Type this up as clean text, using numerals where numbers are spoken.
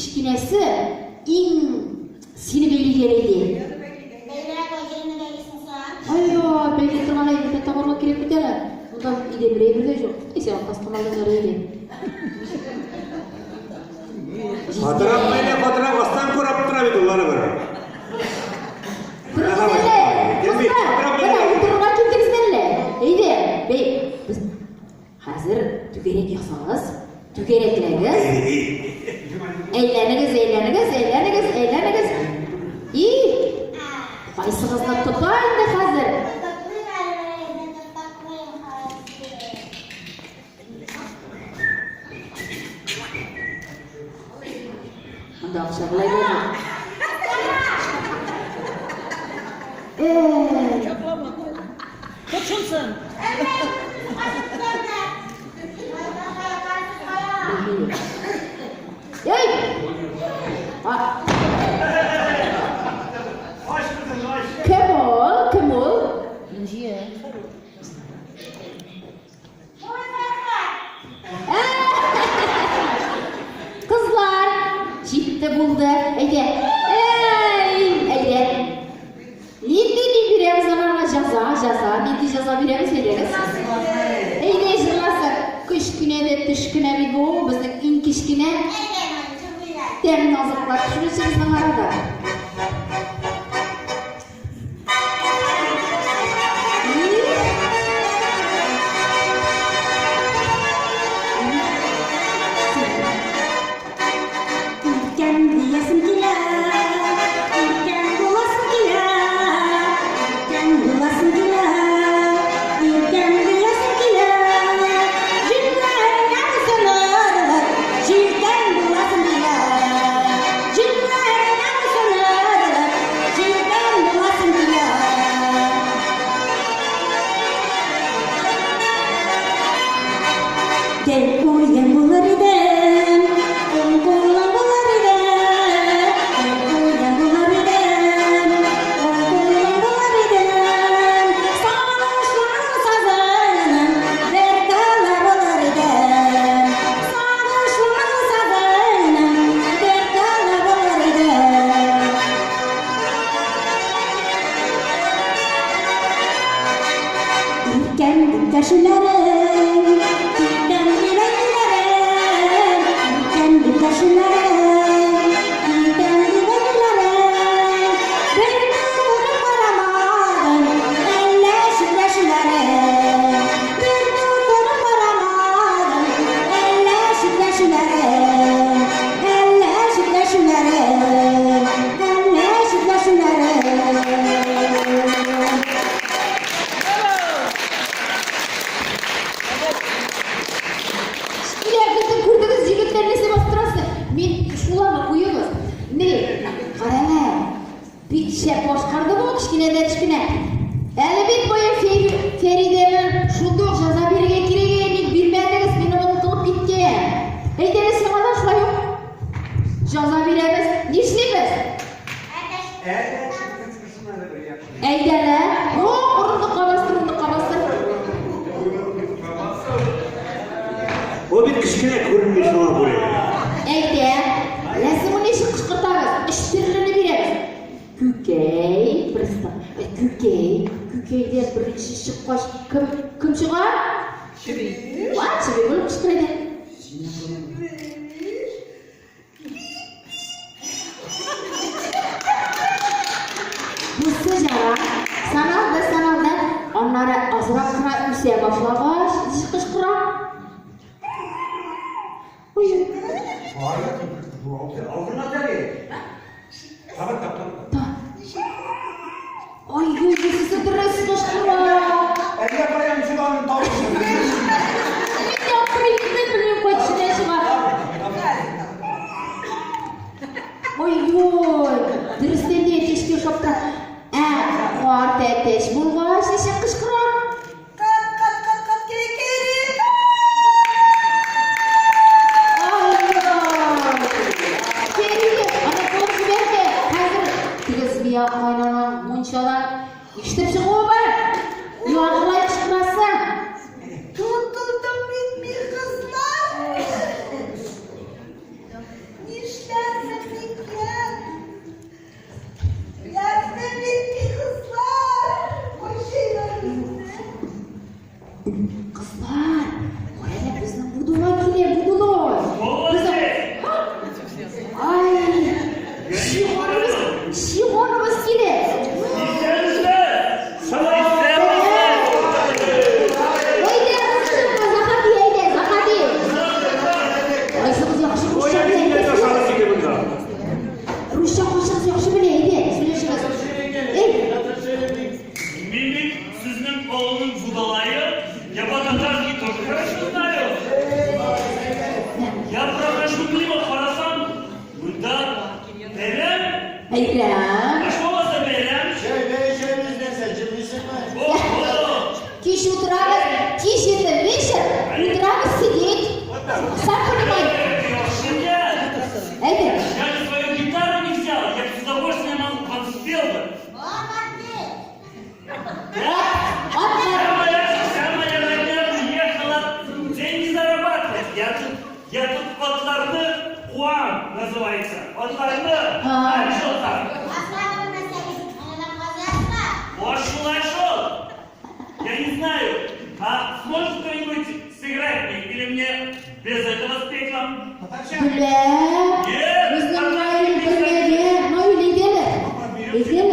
кечкенәсе, иң сине бәйлиләр иде. Бәйләп куй, җиреңне бәйлисең соң. Ай-яй, бәйли торган әйбер дә табарга кирәк бит әле. Монда өйдә бер әйбер дә юк. Әй, сиңа тастымал да ярый иде. Катырак бәйлә, катырак астан карап тора бит ул барыбер. Торыгыз әле! Кызлар, менә утырырга килдегез әллә? Әйдә, бәй, без хәзер түгәрәк ясагыз, түгәрәкләгез. Әйләнегез, әйләнегез, әйләнегез, әйләнегез. И, кайсыгызны тота инде хәзер? Тотмыйм әле берегезне, тотмыйм хәзер. Монда акча болай да юк. Эй, Тотшынсын. Эй! А. Кем ул? Кем ул? Энҗия. Кызлар, җитте булды. Әйдә. Әй, әйдә. Нинди ни бирәбез аларга җәза, җәза, нинди җәза бирәбез, әйдәгез. Әйдә, җырласын. Кечкенә дә төшкенә бит бу, безнең иң кечкенә. Тәм назыклар төшерүче безнең арада. Үткән диясем килә, үткән буласым килә, үткән буласым килә, үткән диясем килә. Җилләргә буйсынып, җилкән буласым килә. Җилләргә буйсынып, җилкән буласым килә. Гел уен булыр идем, уң кулың булыр идем, гел уен булыр идем, уң кулың булыр идем. Сагышларың сазының бер кылы булыр идем. Сагышларың сазының бер кылы булыр идем. Үткән дәшүләрем, үткән диләгеләрем, үткән дәшүләрем, үткән диләгеләрем. Бер тутырып карамадым, әллә читләшүләрем. Бер тутырып карамадым, әллә читләшүләрем, әллә читләшүләрем, әллә читләшүләрем. Килә, безне күрдегез, егетләр, нәрсә басып торасыз? Мин шуларны куегыз. Ни, карале, бик шәп башкарды бу кечкенәдән кечкенә. Әле бит бая Фәридәне шундый ук җәза бирергә кирәк иде, ник бирмәдегез, мин онытылып киткән. Әйдәгез, сиңа да шулай ук җәза бирәбез. Нишлибез? Әйдәле. О, урындыкка бастыр, урындыкка бастыр. Ул бит кечкенә күренми шуңа күрә. Әйдә. Ләзим ничек кычкыртабыз? Өч төрлене бирәбез. Күкәй, просто. Күкәй, күкәйдән беренче чыккач, кем кем чыга? Чеби. Ва, чеби булып кычкыра иде. Бусы жара, саналды, саналды. Аннары азрак кына үсә башлагач, ничек кычкыра? Ой. Ай, ой, бусы дөрес кычкыра. Әллә каян чыга аның тавышы. Мин дә аптырыйм, мин белмим, кайчан чыга. Ой-ой, дөрестән дә әтәчкә ошап тора. Ә карт әтәч булгач, ничек кычкыра? Кат, кат, кат, кат, кикерик. Ай-ой! Фәридә, ана Бәйрәм. А что у вас за бәйрәм? Чәйдә эчәбез нәрсә, җырлыйсыңмы? Ого! Кич утырабыз, кич это вечер, утырабыз сидеть. Сам понимаешь. Я, Әйдә. я же свою гитару не взял, я бы с удовольствием вам спел бы. Молодец! Да? Атла. Вся моя родня приехала деньги зарабатывать. Я тут атларны куам называется. Атларны. А. А, что там? Асланов нәрсәгез, анадан казасма. Вот шел. Я не знаю, а сможет кто-нибудь сыграть мне или мне без этого спеть вам? Беләм. Нет. Безнең Наил белмәгән. Наил әйдәле. Әйдәле.